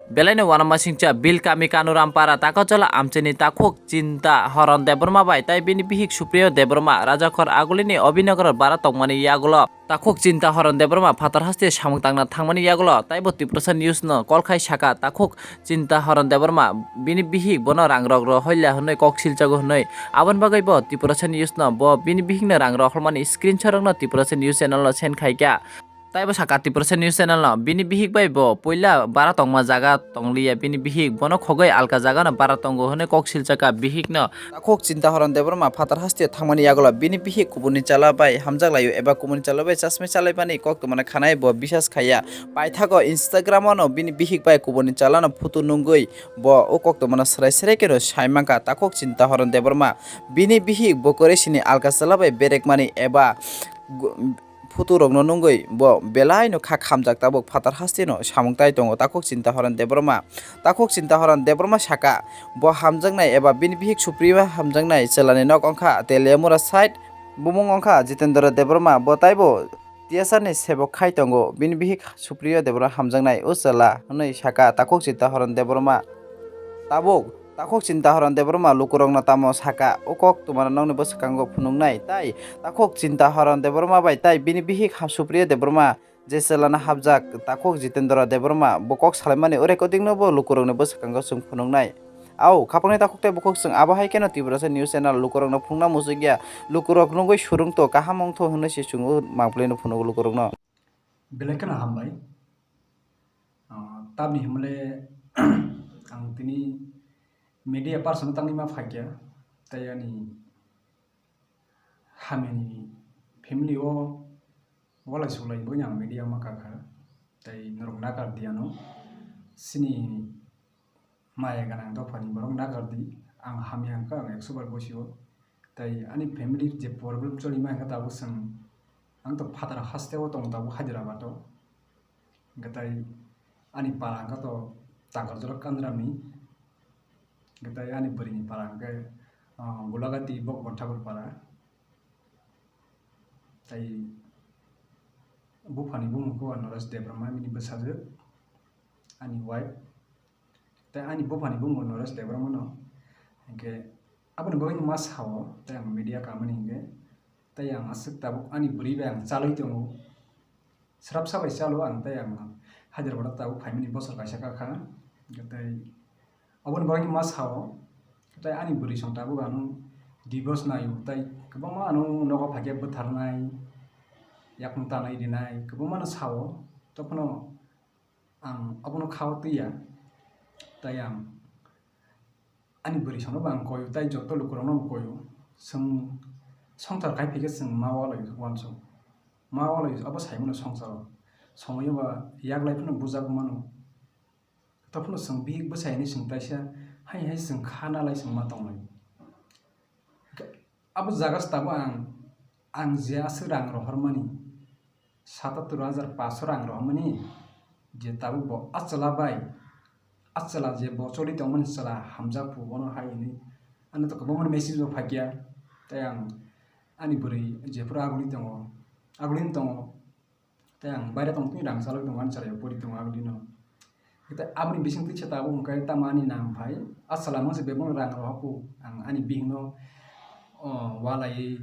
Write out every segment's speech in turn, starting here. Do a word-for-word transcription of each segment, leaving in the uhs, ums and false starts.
Belaino uanama singcha Bil kami Kanurampara Takochola amchini takhuk Chinta Horon Debbarma bai tai bini bihik Supriyo Debbarma Rajakhor Agulini Obinagar bara tongmani yagulo takhuk Chinta Horon Debbarma phatar haste samung tangna thangmani yagulo taibo Tiprasa News no call khai saka takhuk Chinta Horon Debbarma bini bihik bono rang rok ro hoila hwnwi kok silchago hwnwi. Aboni bagwi bo Tiprasa News no bo bini bihikno rang rok holmani screenshot rokno Tiprasa News channel no send khaikha. Taibo saka Tiprasa News channel no bini bihik bai bo puila bara tongma jaga tongliya bini bihik bono khogwi alka jaga no bara tongo hwnwi kok silchaka bihik no. Takhuk Chinta Horon Debbarma phatar haste thangmani yagulo bini bihik kubuni chala bai hamjak laio eba kubuni chala bai chasmai chalai bani kok tongmani khanai bo bisas khaiya. Paithago Instagram o no bini bihik bai kubuni chala no photo nungwi bo o kok tongmano srai srai khe no sai mankha. Takhuk Chinta Horon Debbarma bini bihik bo kwrwi sini alka chala bai berekmani eba gu-, photo rokno nungwi bo belai no kha khamjak tabuk phatar haste no samung tai tongo takhuk Chinta Horon Debbarma. Takhuk Chinta Horon Debbarma saka bo hamjaknai eba bini bihik Supriyo hamjaknai chwlani nok wngkha Teliamura side bumung wngkha Jitendra Debbarma bo taibo T S R ni sebok khai tongo bini bihik Supriyo Debbarma hamjaknai o chwla hwnwi saka takhuk Chinta Horon Debbarma. Tabuk takhuk Chinta Horon Debbarma lukurokno tamo saka o kok tongmano nokni bwskango phunuknai tai takhuk Chinta Horon Debbarma bai tai bini bihik ha Supriyo Debbarma je chwlano hapjak takhuk Jitendra Debbarma bo kok salaimani o recording no bo lukurokni bwskango chwng phunuknai. Au khapangni takhuk tei bukhuk chwng abo hai kheno Tiprasa News channel lukurokno phunukna muchukya lukurok nungwi surungto kaham wngtho hwnwi se chwng o mangpili no phunugo lukurokno. Belai kheno hambai. Ah, tamni hwnle ang tini media person tangwi ma phaikha, tei ani hamyani family o walai suklai bo ang media ma kakha, tei norok nakar di ano sini maya ganang dophani borok nakar di, ang hamya hwnkha ang ekso bar bosio, tei ani family je problem choli ma hwnkha tabuk chwng ang to phatar haste o tongo tabuk Hyderabad o, hwnkhe tei ani para hwnkha to Takarjala Kandrami, hwnkhe tei ani bwrwini para hwnkhe, ah, Gulagati Bhagwan Thakur para, tei buphani bumung khe Naresh Debbarma bini bwsajwk, ani wife. Tei ani buphani bumung Naresh Debbarma no. Hinkhe aboni bagwi ma sao, tei ang media kamani hinkhe, tei ang aswk tabuk ani bwrwi bai ang chalwi tongo. Srapsa bai chalo ang, tei ang Hyderabad o tabuk phaimani bosor kaisa kakha. Hinkhe tei aboni bagwi ma sao, tei ani bwrwi song tabuk ano divorce naio, tei kwbangma ano nogo phaikhe bwtharnai, yakung tanwi rinai, kwbangma no sao. Tei phano ang abono khao twiya, tei ang ani bwrwi songno bo ang koyo, tei joto lukurokno bo koyo. Chwng songthar khai phikhe chwng ma walai uansuk, ma walai abo saimano songsaro. Somoio ba yaklai phano bujak mano. Tei phano chwng bihik bwsai hinwi chwng taisa hai hai chwng kha nalai chwng ma tonglai. Abo jaga se tabuk ang, ang je aswk rang rohormani, satattur hajar paanso rang rohormani, je tabuk bo a chwla bai, a chwla je bo choli tongmani chwla hamjak phu, bono hai hinwi ano to kwbangma message bo phaikya, tei ang ani bwrwi jephuru aguli tongo, agulini tongo, tei ang baire tongtwi rang chalwi tongo, ani chwraio pori tongo agulino. Tei aboni bisingtwi se tabuk hwnkhe tamo ani nang phai, a chwla mangse bebakno rang rohorkhu, ang ani bihikno, o, walaiwi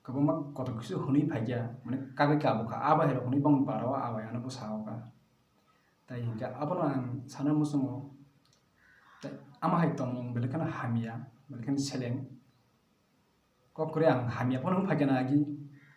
kwbangma kotor kisa hwnwi phaikha, mane kagwi kabukha, a bahairok hwnwi bongni barao a bai ano bwsakha. Tei hinkhe abono ang sana muchungo, tei ama hai tongmung belai kheno hamya, belai kheno seleng. Kok kwrwi ang hamya phano wng phaikha na agi,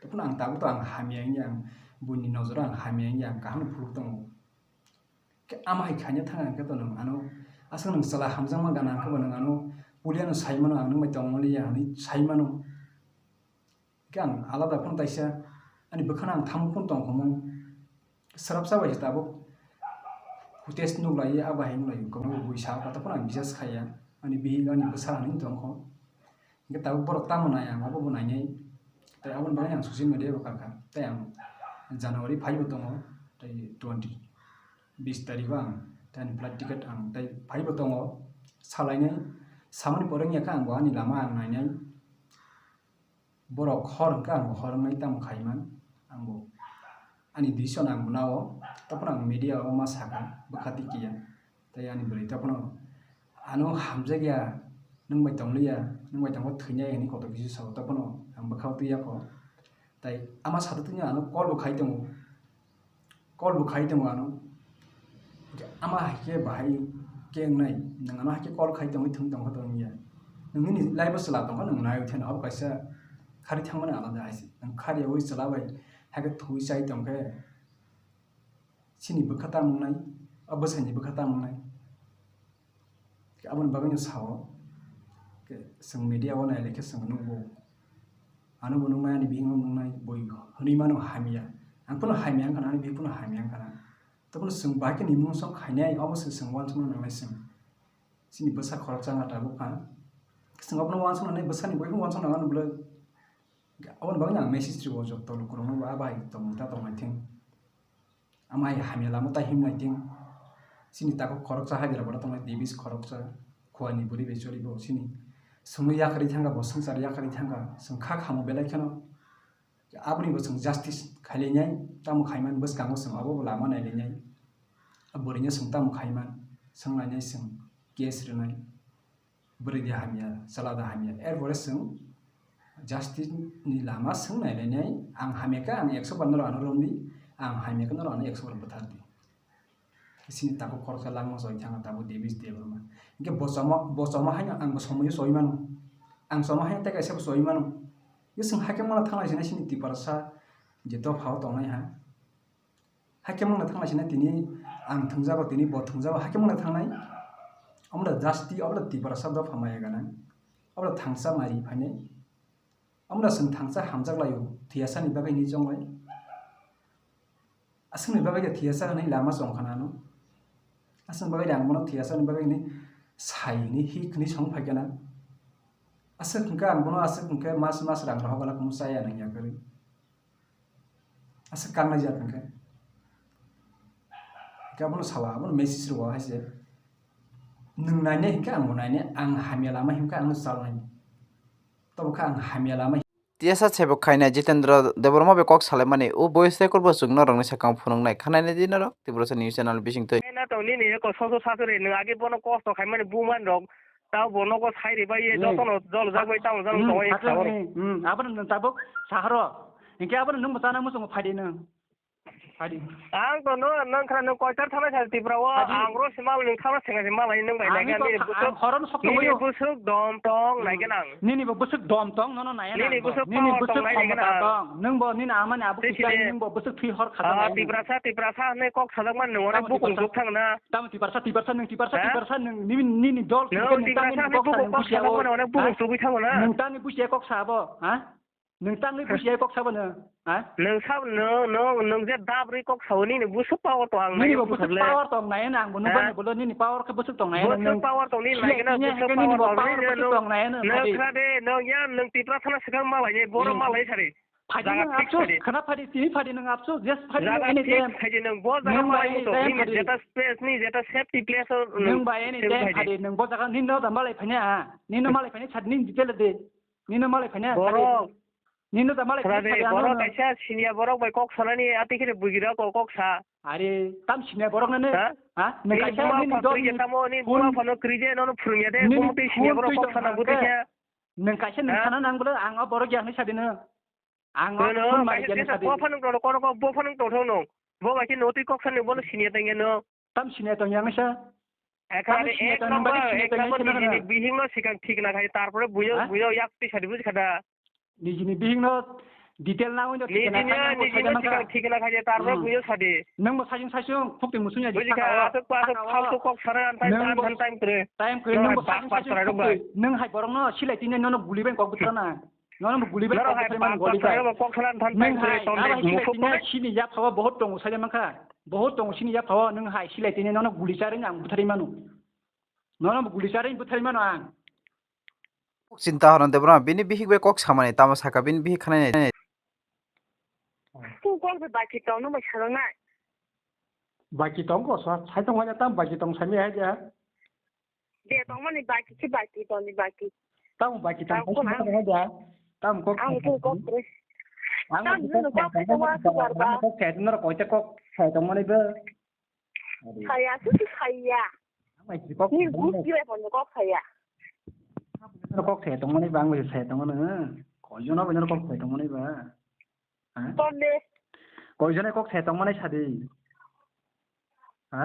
tei phano ang tabuk to ang hamya wngya, ang buini nojoro ang hamya wngya, ang kaham phuluk tongo. Khe ama hai khaina thang ang khe to nwng ano aswk nwng chwla hamjakma gana ang khe bo nwng ano pulia no sai mano, ang nwng bai tongmani ya hinwi sai mano. Khe ang alada phano taisa ani bwkhano ang thamuk phano tong kha mung. Srapsa bai se tabuk footage nuklai, abo hai wnglaio, kwbangma bui sao, khe phano ang bisas khaiya, ani bihik, ani bwsa hinwi tong kho. Hingkhe tabuk borok tamo nai ang, abo bo nainai. Tei aboni bagwi ang social media bo kakha, tei ang January phaibo tongo, tei twenty, bis tarikh o ang tei ani flight ticket ang tei phaibo tongo, salainai, samani pore wngya khe ang bo ani lama ang nainai. Borok hor hwnkhe ang bo hor wngnai tamo khaiman, ang bo ani decision ang mwnao, tei phano ang media o ma sakha, bwkha twi kiya. Tei ani bwrwi tei phano ano hamjakya, nwng bai tongliya, nwng bai tongkha thwinai hinwi kotor kisa sao, tei phano ang bwkha o twi yakho. Tei ama sato twi ano call bo khai tongo, call bo khai tongo ano. Ama hai khe bahai khe wngnai, nwng ano hai khe call khai tongwi thwng tongkha tongya. Nwng nini life o chwla tongkha, nwng nai theno abo kaisa khari thangmani alada hai se. Nwng khari yawi chwla bai hai khe thwi chai tongkhe chini bwkha tamo wngnai, o bwsaini bwkha tamo wngnai. Aboni bagwino sao, ke chwng media o nailai khe chwng nukgo. Ano bo nuknai, ani bihikno nuknai, bui hwnwi mano hamya. Ang phano hamya wngkha na, ani bihik phano hamya wngkha na. Tei phano chwng bai khe nimung sok khainai, obo se chwng uansukna nangnai chwng. Chini bwsa khoroksa wngkha tabuk pha. Chwng abono uansuknani bwsani bui phano uansukna nangnai bwlwi. Aboni bagwino ang message rwo joto lukurokno, ba bai tongmung ta tongnaithwng. Ama hai hamya lama ta himnai ting. Chini takhuk khoroksa Hyderabad o tongnai Davis khoroksa, Khowani bwrwi bai choli bo chini. Chwngno yakarwi thangkha bo, swngchar yakarwi thangkha. Chwng kha khamo belai kheno. Aboni bo chwng justice khailainai, tamo khaiman bwskango chwng abo bo lama nailainai. A bwrwino chwng tamo khaiman, swnglainai chwng case rwnai. Bwrwi de hamya, chwla de hamya. Erpore chwng justice ni lama swng nailainai, ang hamya khe ang ekso bar norok ano romdi, ang hamya khe norok ano ekso bar bwthardi. Chini takhuk khoroksa langma choi thangkha tabuk Davis Debbarma. Hinkhe bo choma, bo choma haino ang bo somoio choi mano. Ang choma haino tei kaisa bo choi mano. Ye chwng hakhe mano thanglai sinai chini Tiprasa je dophao tongnai ha. Hakhe mangna thanglai sina tini ang thwngjago, tini bo thwngjago, hakhe mangna thangnai. Omo da justice, omo da Tiprasa dopha maya gana. Omo da thangsa mari phainai. Omo da chwng thangsa hamjak laio, thwiyasa ni bagwi hinwi chonglai. Aswkni bagwi da thwiyasa hinwi lama chong khana ano. Aswkni bagwi da ang bono thwiyasa ni bagwi hinwi sai hinwi hik hinwi song phai gana. Aswk hwnkhe ang bono aswk hwnkhe mas mas rang rohor gala kumu chaya nang ya kwrwi. Aswk kangnai jak hwnkhe. Hwnkhe abono sawa, abono message rwo hai se. Nwng nainai hwnkhe angbo nainai, ang hamya lama himkhe angno chalnai. Tobo khe ang hamya lama. Tiyasa sebo khaina Jitendra Debbarma bai kok salaimani, o voice record bo chwng norokni sakao phunuknai. Khwnaina di norok Tiprasa News Channel bisingtwi. Na tong nini eko soso sakri nwng age bono kosto khaimani buman rok. Tao bo nogo sai ribai ye, jotono jol jak bai tamo jang tong ye sao. Hmm, abono nwng tabuk saharo. Hinkhe abono nwng mwchana muchungo phadi nwng. Phadi. Ang to no, nwng khna nwng koitar thangnai sa Tripura o, ang ro se mal nwng thangnai sengna se malai nwng bai nai khe nini bwswk, nini bwswk dom tong nai khe nang. Nini bo bwswk dom tong, nono nai nini bwswk power tong nai khe nang. Nwng bo nini amani abo kisai nwng bo bwswk thwi hor kha. Tiprasa, Tiprasa hwnwi kok sajak man nwng oro bukung juk thang na. Tamo Tiprasa, Tiprasa, nwng Tiprasa, Tiprasa, nwng nini, nini dol khe nwng Tiprasa hwnwi bukung kok sajak man nwng bukung chugwi thango na. Nwng tani busia kok sabo, ha? Nwng tangwi busia kok sabo nwng, ha? Nwng sab, nwng, nwng, nwng je dabri kok sao nini bwswk power tong ang nini bo bwswk power tong nai ang bo nukha ni bolo nini power khe bwswk tong nai bwswk power tong nini nai gana bwswk power tong nini bwswk tong nai nwng khade nwng ya nwng Tiprasa na swkang malai ni boro malai sari. Phadi nwng absu, khana phadi, tini phadi nwng absu, just phadi nwng anytime. Phadi nwng bo jaga nwng malai muto, nini jeta space, nini jeta safety place o nwng bai anytime phadi, nwng bo jaga nini no da malai phanya, nini no malai phanya chad nini detail de, nini no malai phanya. Borok, nini no da malai phanya, borok kaisa senior borok bai kok sanani, ati khe bugira kok, kok sa. Are, tam senior borok nani? Ha? Nwng kaisa nini dol ni tamo, nini buma phano krije, nono phurungya de, buma twi senior borok kok sana budi khe. Nwng kaisa nwng sana nang bolo, ang o borok ya hwnwi sadi no. Ang o phone mari gani sadi. Bo phone tong, kono ko bo phone tong thong no. Bo bai khe no twi kok sani bono sini tang no. Tam sini tong yang sa. Ekhane ek number, ek number nijini bihing no sikang thik na khai, tarpore buyo, buyo yak twi sadi buji khada. Nijini bihing no detail na uno thik na khai, nijini sikang thik na khai, tarpore buyo sadi. Nang bo sajung sajung phukti musung ya. Buji kha, asuk pa asuk faltu kok sana antai tan tan time kre. Time kre nang bo sajung sajung phukti. Nang hai borok no silai tine nono guli ben kok butra na. Nono bo guli bai kok khlai man goli bai. Kok khlai than tang khlai ton de mukhup kok. Sini ya phawa bahut tongo sai mankha. Bahut tongo sini ya phawa nwng hai silai tini nono guli charwi ang buthari manu. Nono bo guli charwi buthari manu ang. Chinta Haron Debbarma bini bihik bai kok samani tamo saka bini bihik khnai nai. Tu kok bai baki tong no bai sarang nai. Baki tong ko sa sai tong wanya tam baki tong sami hai ja. De tongmani baki khe baki tongni baki. Tamo baki tamo kok na da. Tamo kok. Ang kok kok. Ang Tang mai kok jino kok sai tongmani, kok sai tongmani, kok sai tongmani ba. Saya, susu saya. Ang mai kok Ni sai tongmani. Gus kira pon kok saya. Kok sai tongmani ba, ang mai sai tongmani. Koijono bini kok sai tongmani ba. Ha? Tonde. Koijono kok sai tongmani sadi. Ha?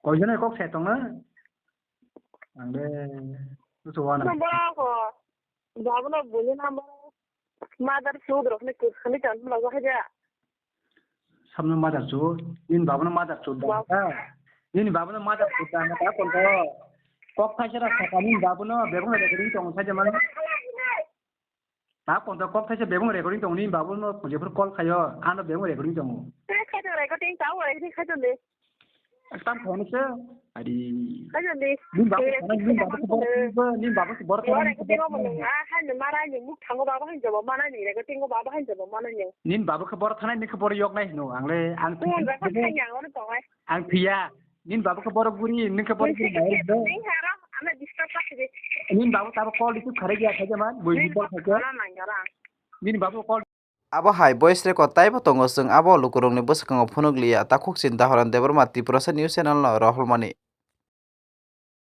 Koijono kok sai tongna? Ang de, susu wana. Number ko. Babu no buli number. Mother chud rok ni kwkhani kan ma ga haja. Samno mother chud, nini babu no mother chud da. Wow. Ha? Nini babu no mother chud da, na ta kon ko. Kok thaisa ra saka nini babu no, bebung recording tong sa jaman. Ta kon ko kok thaisa bebung recording tong nini babu no, jephur call khayo, ano bebung recording tong. Te khaito recording, ta recording khaito de. Ektam phone se, ari. Khaito de. Nini babu sana, nini babu ko bor, nini babu ko bor sana. Recording mo mo, ah, han mara ni muk thango babu han jabo mana ni, recording mo babu han jabo mana ni. Nini babu ko bor thana, nini ko bor yok nai no, ang le, ang. Tun ba khaito yang ono tong ai. Ang phiya, nini babu khe borok buri, nini khe borok buri nai do. Nini haro, ano disturb kha khe. Nini babu tabo call receive kharwi ya khaja man, bui call khaja. Nini babu call. Abo hai voice record taibo tongo, chwng abo lukurokni bwskango phunuk liya, takhuk chinta horan Debbarma Tripurasa news channel no rohormani.